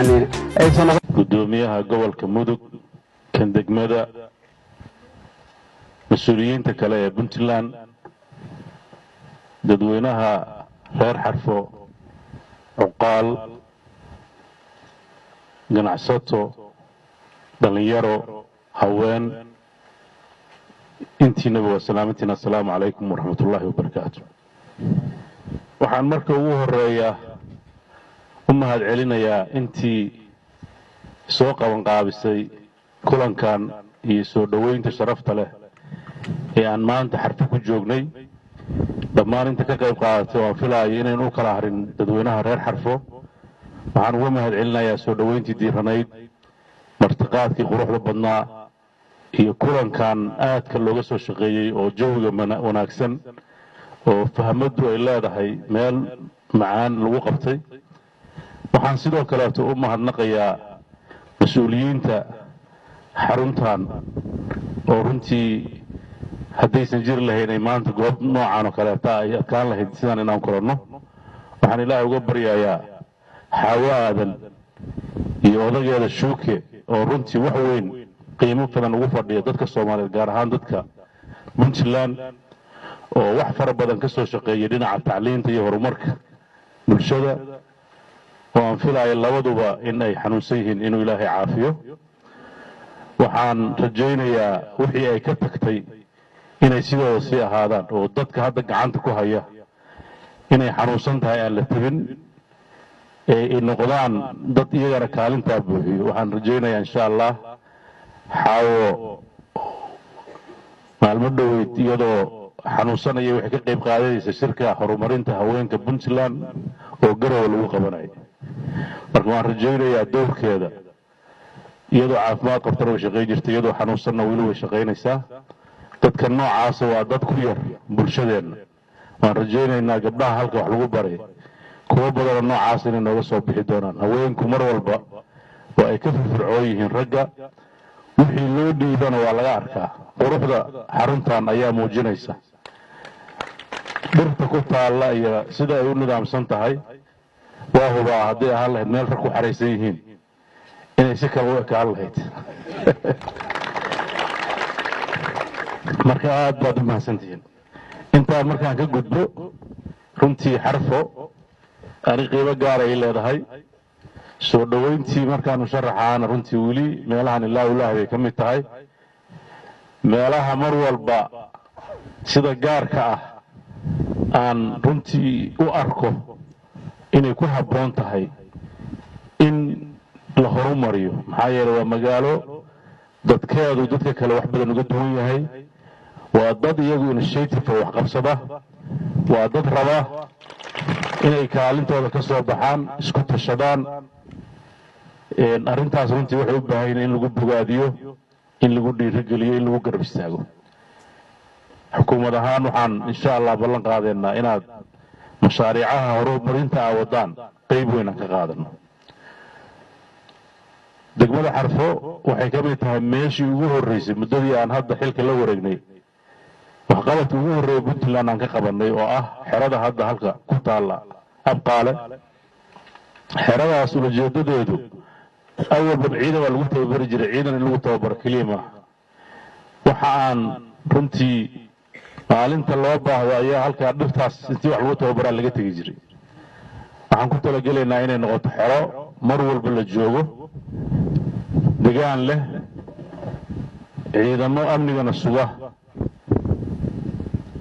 bixinayna aysan. Gudoomiyaha gobolka Mudug, kan degmada, mas-uuliyiinta kale ee Puntland, dadweynaha reer Xarfo, cuqaal, ganacsato, dhallinyaro, haween, intiinaba waa salaamantiin. Assalaamu calaykum waraxmatullaahi wabarakaatu. Waxaan marka ugu horeeya u mahad celinayaa intii soo qabanqaabisay kulankan iyo soo dhoweynta sharafta leh ee aan maanta Xarfo ku joognay. Dhammaan inta ka qayb qaadatay oo aan filaayo inaynu u kala harin dadweynaha reer Xarfo, waxaan uga mahad celinayaa soo dhoweyntii diiranayd, martiqaadkii quruxda badnaa iyo kulankan aadka looga soo shaqeeyey oo jawiga wanaagsan oo fahmaddu ay leedahay meel macaan lagu qabtay. Waxaan sidoo kaleeto u mahadnaqayaa mas-uuliyiinta xaruntan oo runtii haddaysan jiri lahayn ay maanta goob noocan oo kaleeta ay adkaan lahayd sidaan inaan kulanno. Waxaan Ilaahay uga baryayaa Xaawo Aadan iyo odageeda Shuuke oo runtii wax weyn qiimo badan ugu fadhiya dadka Soomaaliyeed, gaar ahaan dadka Puntland, oo wax fara badan ka soo shaqeeyay dhinaca tacliinta iyo horumarka bulshada, oo aan filaayo labaduba in ay xanuunsan yihiin, inuu Ilaahay caafiyo. Waxaan rajaynayaa wixii ay ka tagtay inay sidooda sii ahaadaan oo dadka hadda gacanta ku haya inay xanuunsan tahay aan la tebin ee ay noqdaan dad iyagana kaalintaa buuxiyo. Waxaan rajaynayaa insha Allah Xaawo maalmo dhoweyd iyadoo xanuunsanaya waxay ka qayb qaadanaysa shirka horumarinta haweenka Puntland oo Garowe lagu qabanayo. Marka waan rajaynayaa dowrkeeda, iyadoo caafimaad qabtana way shaqayn jirtay, iyadoo xanuunsanna weli way shaqaynaysaa. Dadka noocaasa waa dad ku yar bulshadeenna. Waan rajaynaynaa gabdhaha halka wax lagu baray kuwo badanoo noocaas inay nooga soo bixi doonaan. Haweenku mar walba waa ay ka firfircoon yihiin ragga, wixii loo dhiibana waa laga arkaa. Quruxda xaruntan ayaa muujinaysa dhirta ku taalla iyo sida ay u nidaamsan tahay. Waa hubaa hadday ahaan lahayd meel rag ku xaraysan yihiin inay si kale u ekaan lahayd. Marka aad baad u mahadsantihiin. Intaa markaan ka gudbo, runtii Xarfo ani qiimo gaaray leedahay. Soo dhoweyntii markaanu sharaxaana runtii weli meelahan ilaa ulaah bay ka mid tahay meelaha mar walba sida gaarka ah aan runtii u arko inay ku habboon tahay in la horumariyo, maxaa yeeley waa magaalo dadkeedu dadka kale wax badan uga duwan yahay. Waa dad iyagu initiative wax qabsada, waa dad raba inay kaalintooda ka soo baxaan, isku tashadaan. Arrintaas runtii waxay u baahan yihin in lagu bogaadiyo, in lagu dhiirigeliyo, in lagu garab istaago. Xukuumad ahaan waxaan insha Allah ballan qaadaynaa inaad mashaariicaha horumarinta aa wadaan qayb weyn aan ka qaadano. Degmada Xarfo waxay ka mid tahay meeshii ugu horreysay muddadii aan hadda xilka la wareegnay waxqabadka ugu horreeya Puntland aan ka qabanay, oo ah xerada hadda halka ku taalla Abqaale. Xeradaas ulajeedadeedu awalba ciidan waa lagu tababari jiray, ciidan in lagu tababaro keliya maaha. Waxa aan runtii maalinta loo baahdo ayaa halkaa dhirtaas intii wax lagu tababaraa laga tegi jiray. Waxaan ku talagelaynaa inay noqoto xero mar walba la joogo, degaan leh, ciidamo amnigana suga,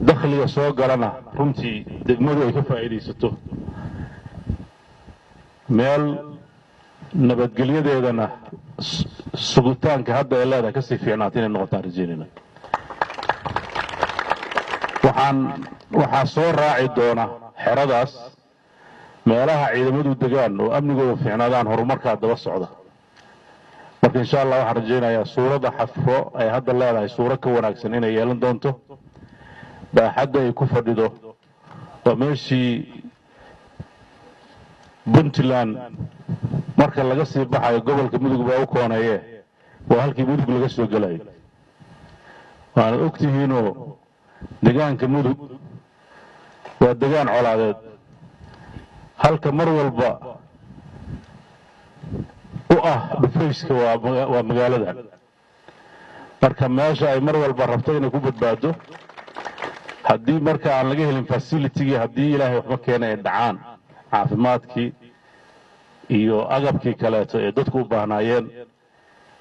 dakhliga soo galana runtii degmadu ay ka faa'iidaysato, meel nabadgelyadeedana sugitaanka hadda ay leedahay kasii fiicnaata inay noqotaan rajaynayna. Waxaa soo raaci doona xeradaas meelaha ciidamadu degaan oo amnigooda fiicnaadaan, horumarkaa daba socda. Marka insha Allah waxaan rajaynayaa suuradda Xafro ay hadda leedahay suuro ka wanaagsan inay yeelan doonto. Baaxadda ay ku fadhido waa meeshii Puntland marka laga sii baxayo gobolka Mudug baa u kooneeye, waa halkii Mudug laga soo gelayo. Waanad og tihiinoo degaanka Mudug waa degaan colaadeed, halka mar walba ah dhufayska waa magaaladan. Marka meesha ay mar walba rabto inay ku badbaado haddii marka aan laga helin facilitygii, haddii Ilaahay waxba keena ay dhacaan caafimaadkii iyo agabkii kaleeto ee dadku u baahnaayeen.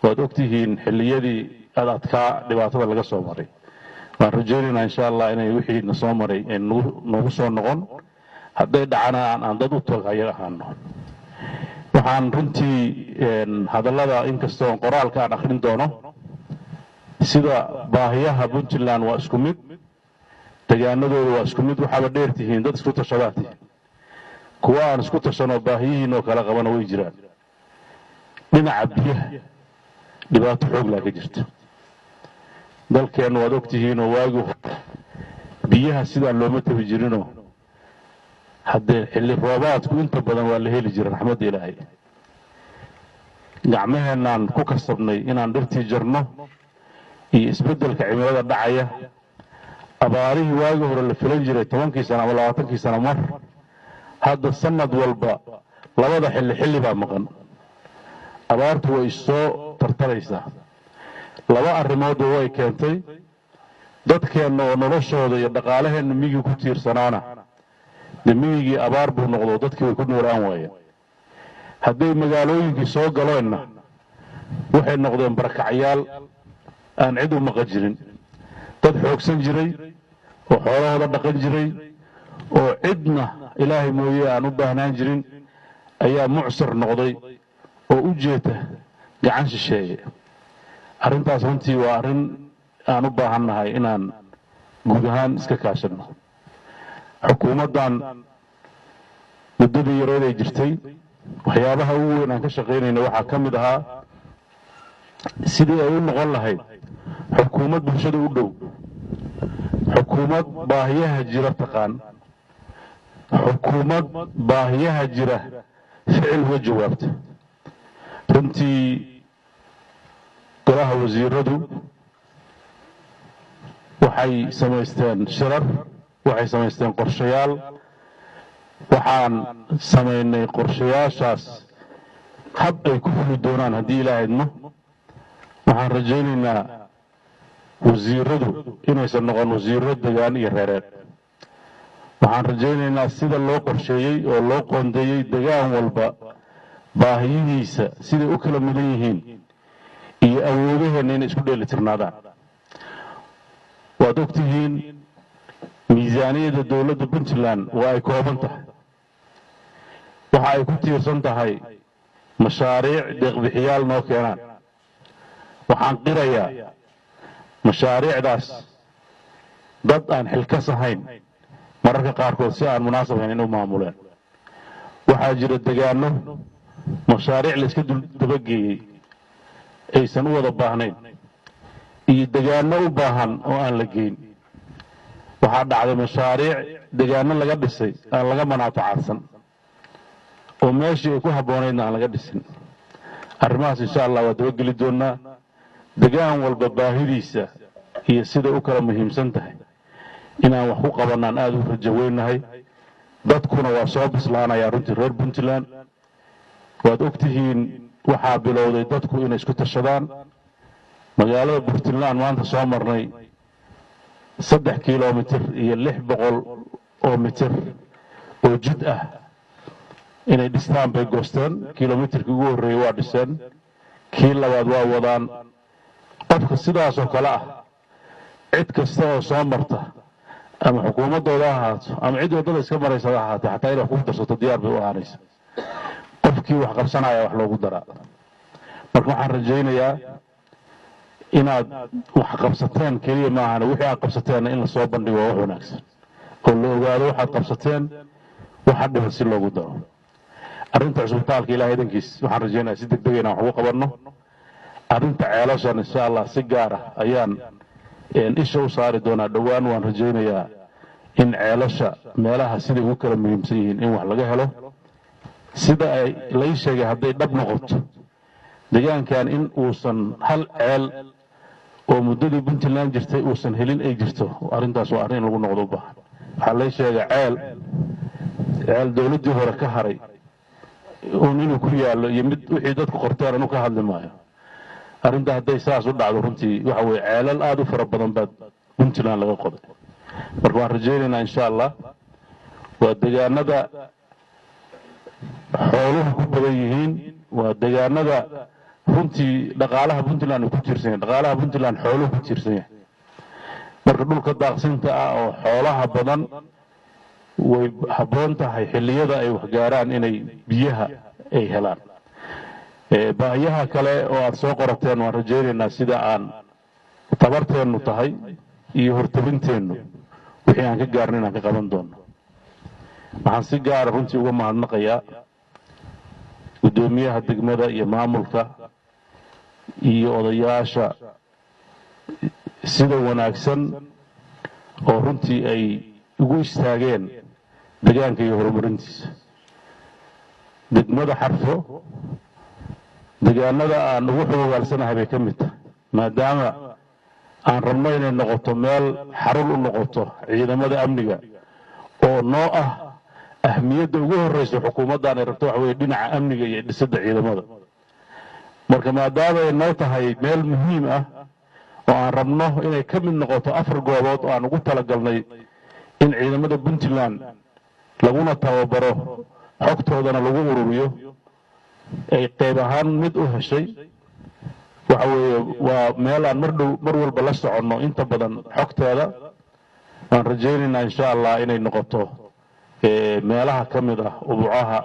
Waad ogtihiin xilliyadii ad adkaa dhibaatada laga soo maray. Waan rajaynaynaa, insha Allah, inay wixii na soo maray ay nagu soo noqon. Hadday dhacana aan dad u toog haya ahaano. Waxaan runtii hadallada, inkastoo qoraalka aan akhrin doono, sida baahiyaha Puntland waa isku mid, degaanadooda waa isku mid. Waxaaba dheer tihiin dad isku tashadaa tihiin. Kuwa aan isku tashanoo baahiyihiin oo kala qabana way jiraan. Dhinaca biyaha dhibaato xooglaa ka jirta dalkeennu, waad ogtihiinoo waagii hore biyaha sidaan looma tabi jirinoo haddee xilli roobaadku inta badan waa la heli jira raxmadda Ilaahay. Gacmaheennaan ku kasabnay inaan dhirtii jarno iyo isbeddelka cimilada dhacaya. Abaarihii waagii hore la filan jiray 10-kii sano ama 20-kii sano mar, hadda sanad walba labada xilli xilli baa maqan. Abaartu way issoo tartaraysaa. Laba arrimoodba way keentay: dadkeenna oo noloshooda iyo dhaqaalaheenna miyigii ku tiirsanaana, dee miyigii abaar buu noqdo, dadkii way ku noolaan waayeen. Hadday magaalooyinkii soo galeenna, waxay noqdeen barakacyaal aan cid u maqan jirin. Dad xoogsan jiray oo xoolahooda dhaqan jiray oo cidna Ilaahay mooye aan u baahnaan jirin ayaa mucsir noqday oo u jeeta gacan shisheeye. Arrintaas runtii waa arrin aan u baahannahay inaan guud ahaan iska kaashanno. Xukuumaddan muddadii yareed ay jirtay, waxyaabaha ugu weyn aan ka shaqaynayna waxaa ka mid ahaa sidii ay u noqon lahayd xukuumad bulshada u dhow, xukuumad baahiyaha jira taqaan, xukuumad baahiyaha jira ficil uga jawaabta. Runtii golaha wasiiradu waxay samaysteen shirar, waxay samaysteen qorshayaal. Waxaan samaynay qorshayaashaas hab ay ku fuli doonaan haddii Ilaah idmo. Waxaan rajaynaynaa wasiiradu inaysan noqon wasiiro degaan iyo reereed. Waxaan rajaynaynaa sida loo qorsheeyey oo loo qoondeeyey degaan walba baahiyihiisa siday u kala mudan yihiin iyo awoodaheenna inay isku dheeli tirnaadaan. Waad ogtihiin miisaaniyadda dowladda Puntland waa ay kooban tahay. Waxa ay ku tiirsan tahay mashaariic deeqbixiyaal noo keenaan. Waxaan qirayaa mashaariicdaas dad aan xilkas ahayn mararka qaarkood si aan munaasab ahayn in u maamuleen. Waxaa jira degaano mashaariic la iska dabageeyey aysan u wada baahnayn iyo degaano u baahan oo aan la geyn. Waxaa dhacday mashaariic degaano laga dhisay aan laga manaafacaadsan oo meeshii ay ku habboonaydna aan laga dhisin. Arrimahaas, insha Allah, waa dabageli doonnaa, degaan walba baahidiisa iyo siday u kala muhiimsan tahay inaan wax ku qabannaan aada u rajo weynahay. Dadkuna waa soo bislaanayaa runtii. Reer Puntland, waad ogtihiin, waxaa bilowday dadku inay isku tashadaan. Magaalada Puntland maanta soo marnay, 3 kilomitir iyo 600 oo mitir oo jid ah inay dhistaan bay goosteen. Kilomitirkii ugu horreeyey waa dhiseen, kii labaad waa wadaan. Qofka sidaasoo kale ah, cid kasta oo soo marta, ama xukuumaddooda ha ahaato ama cid waddada iska maraysa ha ahaatee, xataa inay wax ku darsato diyaar bay u ahaanaysa. Qofkii wax qabsanaya wax loogu daraa. Marka waxaan rajaynayaa inaad wax qabsateen keliya maahane, wixii aad qabsateenna in lasoo bandhigo waa wax wanaagsan oo la ogaado waxaad qabsateen, waxa dhiban si loogu daro. Arrinta cusbitaalka, Ilahay idankiis, waxaan rajaynayaa si deg dega inaan wax ugu qabanno. Arrinta ceelashan, insha Allah, si gaar ah ayaan isha u saari doonaa dhowaan. Waan rajaynayaa in ceelasha meelaha siday ugu kala muhiimsan yihiin in wax laga helo. Sida ay lay sheegay, hadday dhab noqoto, deegaankan in uusan hal ceel oo muddadii Puntland jirtay uusan helin ay jirto. Arrintaas waa arrin in lagu noqdo u baahan. Waxaa lay sheegay ceel dowladdii hore ka haray. uun inuu ku yaallo iyo mid wixii dadku qorteen anu ka hadli maayo. Arrinta hadday saas u dhacdo, runtii waxa weye ceelal aada u fara badan baad Puntland laga qoday. Marka waan rajaynaynaa, insha Allah, waa degaanada xooluhu ku badan yihiin, waa degaanada runtii dhaqaalaha Puntland uu ku tiirsan yahay. Dhaqaalaha Puntland xooluhu ku tiirsan yahay. Marka dhulka daaqsinta ah oo xoolaha badan, way habboon tahay xilliyada ay waxgaaraan inay biyaha ay helaan. Baahiyaha kale oo aada soo qorateen, waan rajaynaynaa sida aan tabarteennu tahay iyo hortabinteennu wixii aan ka gaarno inaan ka qaban doono. Waxaan si gaara runtii uga mahadnaqayaa guddoomiyaha degmada iyo maamulka iyo odayaasha sida wanaagsan oo runtii ay ugu istaageen degaanka iyo horumarintiisa. Degmada Xarfo degaanada aan ugu xogogaalsanahay bay ka mid tahay, maadaama aan rabno inay noqoto meel xarun u noqoto ciidamada amniga oo noo ah ahmiyadda ugu horreysa xukuumaddan ay rabto, waxa weye dhinaca amniga iyo dhisidda ciidamada. Marka maadaama ay noo tahay meel muhiim ah oo aan rabno inay ka mid noqoto 4 goobood oo aan ugu talagalnay in ciidamada Puntland laguna tababaro, xogtoodana lagu ururiyo, ay qayb ahaan mid u heshay, waxa weeye waa meel aan mar dhow mar walba la soconno inta badan xogteeda. Waan rajaynaynaa, insha Allah, inay noqoto meelaha ka mid ah ubucaha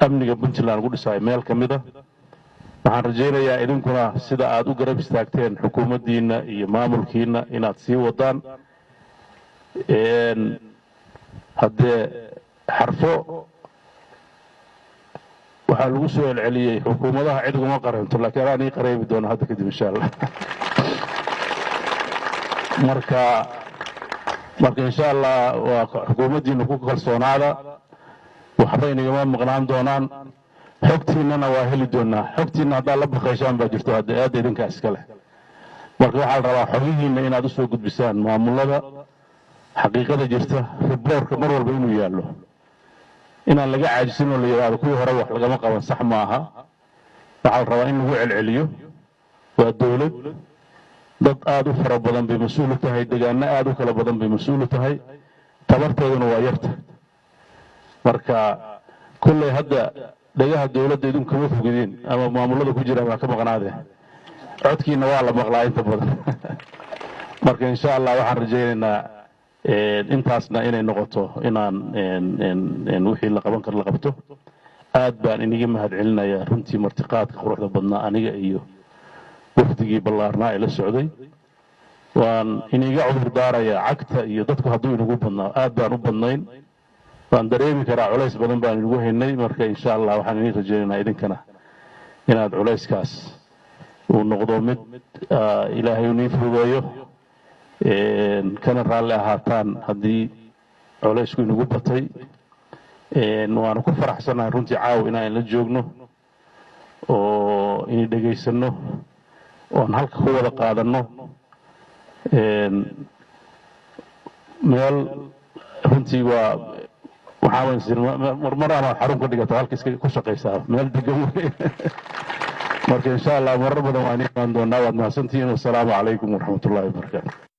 amniga Puntland lagu dhisaayo meel ka mid ah. Waxaan rajaynayaa idinkuna sida aad u garab istaagteen xukuumaddiinna iyo maamulkiinna inaad sii wadaan. Haddee Xarfo waxaa lagu soo celceliyey xukuumadaha cid uguma qareento, laakiin anaan ii qareebi doona hadda kadib, insha Allah. Marka insha Allah waa xukuumaddiina ku kalsoonaada, waxba inagama maqnaan doonaan, xogtiinnana waa heli doonaa. Xogtiinna haddaad la baqayshaan baa jirto, hadda aadda idinkaa iska leh. Marka waxaa la rabaa xogihiinna inaad usoo gudbisaan maamulada, xaqiiqada jirta, riboorka mar walba inuu yaallo, inaan laga caajisin oo la yidhaahdo kuwii hore wax lagama qaban, sax ma aha. Waxaa la rabaa in lagu celceliyo. Waa dowlad dad aada u fara badan bay mas-uul u tahay, degaano aada u kala badan bay mas-uul u tahay, tabarteeduna waa yarta. Marka kolley hadda dhegaha dowladda idinku kama fogidin ama maamulada ku jiraan waa ka maqnaadee, codkiina waa la maqlaa inta badan. Marka insha Allah waxaan rajaynaynaa intaasna inay noqoto inaan wixii la qaban karo la qabto. Aad baan iniga mahad celinayaa runtii martiqaadka quruxda badnaa, aniga iyo wafdigii ballaarnaa ee la socday. Waan iniga cudur daarayaa cagta iyo dadku hadduu inagu badnaa, aad baan u badnayn, waan dareemi karaa culays badan baan inagu haynay. Marka insha Allah waxaan idin rajaynaynaa idinkana inaad culayskaas uu noqdo mid Ilaahay unii fududeeyo, kana raalli ahaataan haddii culaysku inagu batay. Waanu ku faraxsannahay runtii caaw inaan la joogno oo ini dhegaysanno oon halka ku wada qaadanno meel. Runtii waa waxaa marmar amaad xarun ka dhigata halka iska ku shaqaysaa, meel degan wey. Marka insha Allah marar badan waan imaan doonaa. Waad mahadsantihiin. Wasalaamu calaykum waraxmat ullahi wabarakaatu.